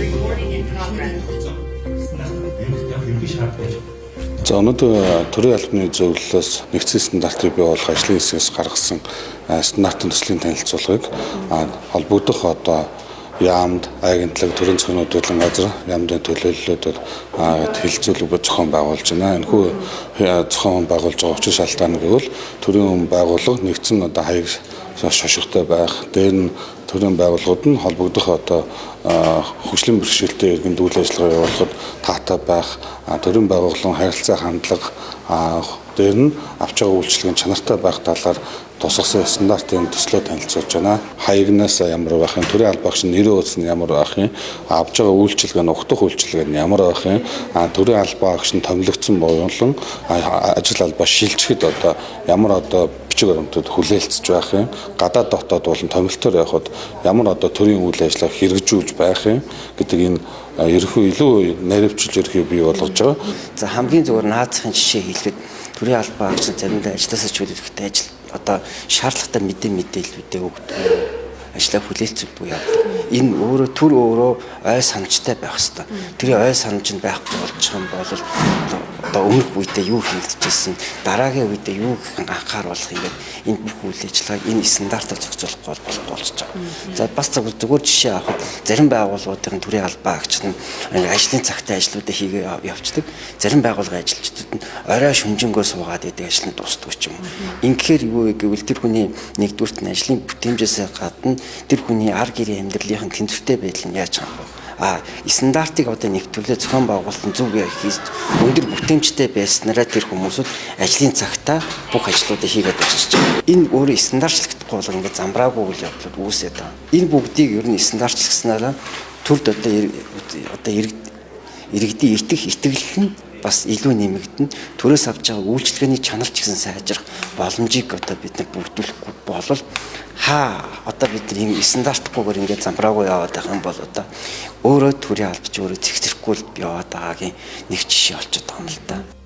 Recording in progress. Яг ерөнхий шаардлага. За, өнөөдөр төрийн албаны зөвлөлөөс нэгдсэн стандартыг бий болгох ажлын хэсгээс гаргасан стандартын төслийн танилцуулгыг холбогдох одоо яамд, агентлаг, төрийн зохион үйлдвэрлэлийн газар, яамдын төлөөллүүдэд хэлэлцүүлэг буй зохион байгуулж байна. Энэхүү зохион байгуулж байгаа учир шалтгаан нь гэвэл төрийн байгууллага нэгдсэн одоо хаяг шошготой байх, дээр нь төрийн байгууллагууд нь холбогдох одоо хөгжлийн бэрхшээлтэй иргэнд үйл ажиллагаа явуулахад таатай байх, төрийн байгууллагын харилцаа хандлага, дээр нь авч байгаа үйлчилгээний чанартай байх талаар тусгасан стандартын төслөө танилцуулж байна. Хаягнаас ямар байх юм, төрийн албаа агч нэрээ үз нь ямар байх юм, авч байгаа үйлчилгээ нь угтах үйлчилгээ нь ямар байх юм, төрийн албаа агч нь томилогдсон болон ажил албаа шилжихэд одоо ямар одоо бичиг баримтууд хүлээлтж байх юм, гадаад дотоод болон томилтоор явхад ямар одоо төрийн үйл ажиллагаа хэрэгжүүлж байх юм гэдэг энэ ерөнхий илүү наривчилж ерөнхий бий болгож байгаа. За, хамгийн зүгээр наазахын жишээ хэлэхэд төрийн албаа агч заримдаа ажилласаа чөлөөлөхтэй ажил одоо шаардлагатай мэдээллүүдээ өгдөг, ажлаа хүлээлцүүлдэг явдаг. Энэ өөрөө төр өөрөө ой санамжтай байх хэвээр. Тэр ой санамж нь байхгүй болчих юм бол одоо өмнөх үедээ юу хийгдчихсэн, дараагийн үедээ юу гэх анхааруулах, ингээд энэ бүх үйл ажиллагааг энэ стандартаар зохицуулахгүй бол болохгүй болчихж байгаа. За, бас зүгээр жишээ авахад зарим байгууллагуудын төрийн албаа агч нь ажлын цагтаа ажлуудаа хийгээ явцдаг. Зарим байгууллагын ажилчдад нь орой шүнжэнгөө суугаад идэг, ажил нь дуустдаг ч юм уу. Ингэхээр юу вэ гэвэл тэр хүний нэгдүгээрт нь ажлын бүтээмжээс гадна тэр хүний ар гэрийн амьдралын тэнцвэртэй байдал нь яаж хангах вэ? А стандартыг одоо нэвтрүүлээ зохион байгуулалт зөв хийж өндөр бүтээмжтэй байснараа тэр хүмүүсүүд ажлын цагтаа бүх ажлуудаа хийгээд дуусчих байгаа. Энэ өөрөө стандартчлагдахгүй бол ингээд замбраагүй үйл явдлууд үүсээд байгаа. Энэ бүгдийг ер нь стандартчлагдсанараа төрд одоо иргэдийн итгэх итгэл нь бас илүү нэмэгдэнэ. Төрөөс авч байгаа үйлчилгээний чанар ч гэсэн сайжрах боломжийг одоо бид нар бүрдүүлэхгүй болол хаа одоо бид нар ийм стандартгүйгээр ингээд замбраагүй яваад байх юм бол одоо өөрөө төрийн албач өөрөө зэгцэрэхгүй л яваад байгаагийн нэг жишээ болчиход байгаа юм л да.